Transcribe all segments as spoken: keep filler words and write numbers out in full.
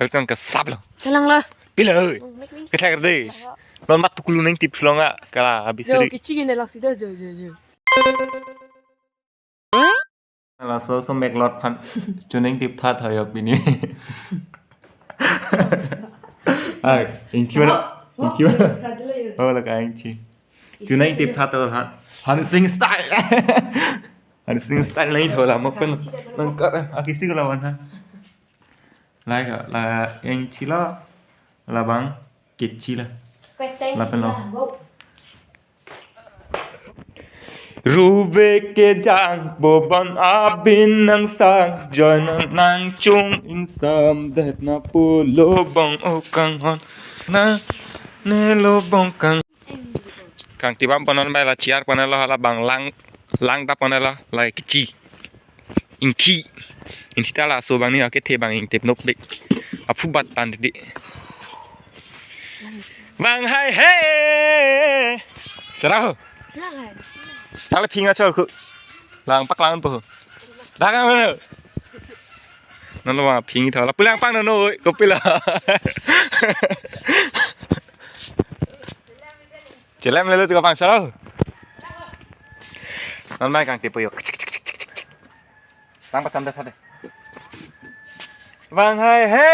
Kali tang kesap lo. Kalang lo. Pilo. Oh, mek ning. Kethak de. Kalang lo. Non mat tukulu nangtip long a kala Jo, abisiri. Kichi gini laksi do, jo, jo, jo. Laso so meklot aphan. Chonangtip tha tha yo pini. Ai, ingki mana? Oh, oh, ingki mana? Tha dulu ya. Oh, laka ingki. Chonangtip tha tha tha. Hansing style. Hansing style nai thola mo pen. Nang ka, eh, akisi ko lawan ha. Lai ka, la ingki la. Labang kichi la. Lapen lo. Ruve kejang boban abin nangsang, join nang nangchung ingsam det na pulo bong okanghon na ne lo bong kang. Kangtip bang ponon bai la chair ponelo, hala bang lang, lang ta ponelo, la kichi. Ingki. Ingki ta laso bang ni akethe bang ingtip nokbe. Aphu bat tan di. Bang hai he. Serah ho. Tale phinga chol ku. Lang paklang po. Dagang mana? Nono bang phingi thola. Pulang pang nono, oi, kopi la. Chelem lelo tu kapang salo. Non mai kangtip po yo. Tang pacham dah sade. Bang hai he.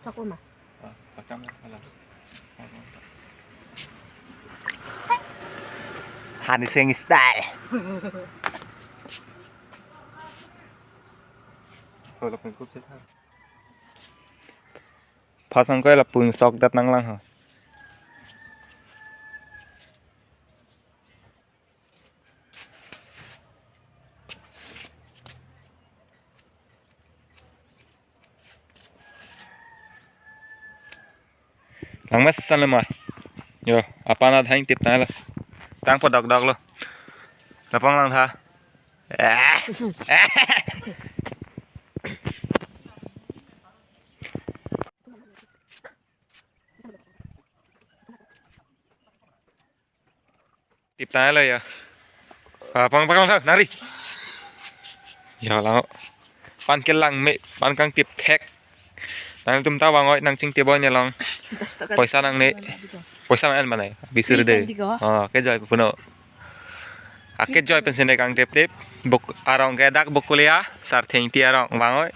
Chak uma. Ah, pacham dah, hala. Hansing style. Kalau pengkup sih. Pasang ko la pung sok dat nanglang ha. Langmesan le ma. Yo, apana thang tip na la. Tang po dok dok lo. Lapang lang tha. Eh. Tip tanglo ya. Ah, pang pang pang nari. Ya lang. Pan kelang me, pan kangtip thek. Nangtum ta vangoi nangchingtip boi ne long. Poisa nangne. Poisa nang mana? Bisir de. Oh, kejoi puno. Akejoi pensi ne kangtip tip. Bok arong ke dak Bokolia, Sarthengpi arong vangoi.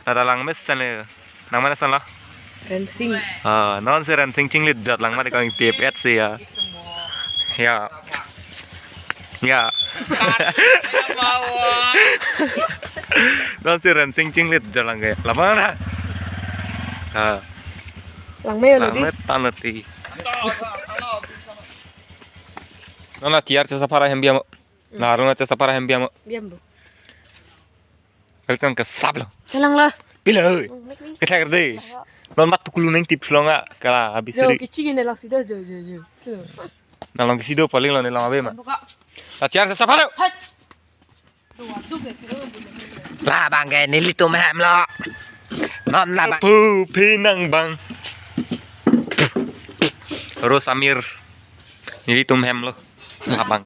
Ada langmesan le. Nang mana san lo? Rensing. Ah, non si Rensing chinglit jat lang mari kangtip et si ya. Ya. Ya. Non si Rensing chinglit jat lang ke. Lapang na. Ah. Langme lo di. Langme tan ti. Non la tiar chesa phara hem biam. La arung chesa phara hem biam. Biam bu. Kali tang kesap lo. Kalang lo. Pilo. Oh, mek ning. Kethak de. Non mat tukulu nangtip long a kala Jo, abisiri. Kichi gini laksi do, jo, jo, jo. Tu. Na long kisi do paling lo ne long ave ma. Buka. La chair chesa phara. Hai. Dua tu ke kira bu. La bang ke nelitum hem lo. Non la bang. Pu phi nang bang. Rose Amir. Nelitum hem lo. La bang.